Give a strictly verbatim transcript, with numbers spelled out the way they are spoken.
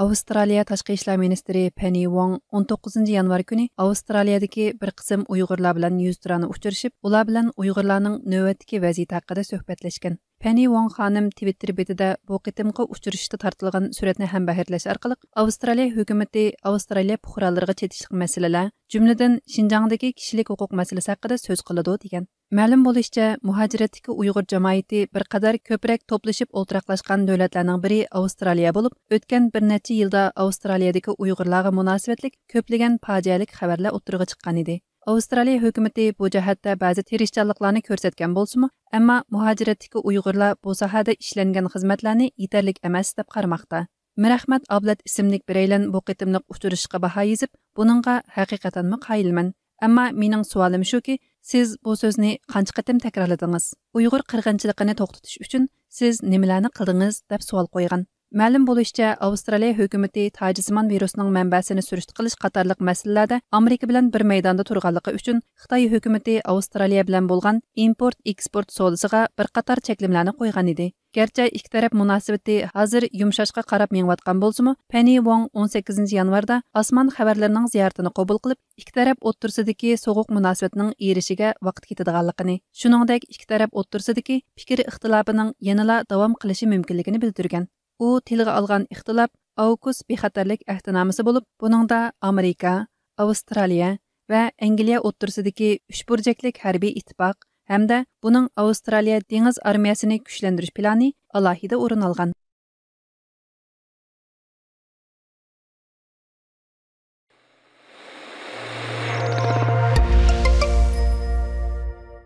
ئاۋسترالىيە تاشقى ئىشلار مىنىستىرى پېننى ۋوڭ ئون توققۇزىنچى يانۋار كۈنى ئاۋسترالىيەدىكى بىر قىسىم ئۇيغۇرلار بىلەن يۈزتۇرانە ئۇچرىشىپ، ئۇلار بىلەن ئۇيغۇرلارنىڭ نۆۋەتتىكى ۋەزىيىتى ھەققىدە سۆھبەتلەشكەن. پېننى ۋوڭ خانىم تىۋىتتېر بېتىدە بۇ قېتىمقى ئۇچرىشىشتا تارتىلغان سۈرەتنى ھەمبەھىرلەش ئارقىلىق، ئاۋسترالىيە ھۆكۈمىتى ئاۋسترالىيە پۇقرالىرىغا چېتىشلىق مەسىلىلەر، جۈملىدىن شىنجاڭدىكى كىشىلىك ھوقۇق مەسىلىسى ھەققىدە سۆز قىلىدۇ، دېگەن. مەلۇم بولۇشىچە، مۇھاجىرەتتىكى ئۇيغۇر جامائىتى بىر قەدەر كۆپرەك توپلىشىپ ئولتۇراقلاشقان دۆلەتلەرنىڭ بىرى ئاۋسترالىيە بولۇپ، ئۆتكەن بىر نەچچە يىلدا ئاۋسترالىيەدىكى ئۇيغۇرلارغا مۇناسىۋەتلىك كۆپلىگەن پاجىئەلىك خەۋەرلەر ئوتتۇرىغا چىققان ئىدى. ئاۋسترالىيە ھۆكۈمىتى بۇ جەھەتتە بەزى تىرىشچانلىقلارنى كۆرسەتكەن بولسىمۇ، ئەمما مۇھاجىرەتتىكى ئۇيغۇرلار بۇ ساھەدە ئىشلەنگەن خىزمەتلەرنى يېتەرلىك ئەمەس دەپ قارىماقتا. مىرئەخمەت ئابلەت ئىسىملىك بىرەيلەن بۇ قېتىملىق ئۇچرىشىشقا باھا يېزىپ، بۇنىڭغا ھەقىقەتەنمۇ قايىلمەن. ئەمما مېنىڭ سوئالىم شۇكى، سىز بۇ سۆزنى قانچە قېتىم تەكرارلىدىڭىز؟ ئۇيغۇر قىرغىنچىلىقىنى توختىتىش ئۈچۈن سىز نېمىلەرنى قىلدىڭىز؟ دەپ سوئال قويغان. مەلۇم بولۇشىچە، ئاۋسترالىيە ھۆكۈمىتى تاجسىمان ۋىرۇسنىڭ مەنبەسىنى سۈرۈشتە قىلىش قاتارلىق مەسىلىلەردە ئامېرىكا بىلەن بىر مەيداندا تۇرغانلىقى ئۈچۈن، خىتاي ھۆكۈمىتى ئاۋسترالىيە بىلەن بولغان ئىمپورت ئېكسپورت سودىسىغا بىر قاتار چەكلىمىلەرنى قويغان ئىدى. گەرچە ئىككى تەرەپ مۇناسىۋىتى ھازىر يۇمشاشقا قاراپ مېڭىۋاتقان بولسىمۇ، پېننى ۋوڭ ئون سەككىزىنچى يانۋاردا ئاسمان خەۋەرلىرىنىڭ زىيارىتىنى قوبۇل قىلىپ، ئىككى تەرەپ ئوتتۇرىسىدىكى سوغۇق مۇناسىۋەتنىڭ ئېرىشىگە ۋاقىت كېتىدىغانلىقىنى، شۇنىڭدەك ئىككى تەرەپ ئوتتۇرىسىدىكى پىكىر ئىختىلاپىنىڭ يەنىلا داۋام قىلىشى مۇمكىنلىكىنى بىلدۈرگەن. ئۇ تىلغا ئالغان ئىختىلاپ ئاۋكۇس بىخەتەرلىك ئەھدىنامىسى بولۇپ، بۇنىڭدا ئامېرىكا، ئاۋسترالىيە ۋە ئەنگلىيە ئوتتۇرىسىدىكى ئۈچ بۇرجەكلىك ھەربىي ئىتتىپاق ھەمدە بۇنىڭ ئاۋسترالىيە دېڭىز ئارمىيەسىنى كۈچلەندۈرۈش پىلانى ئالاھىدە ئورۇن ئالغان.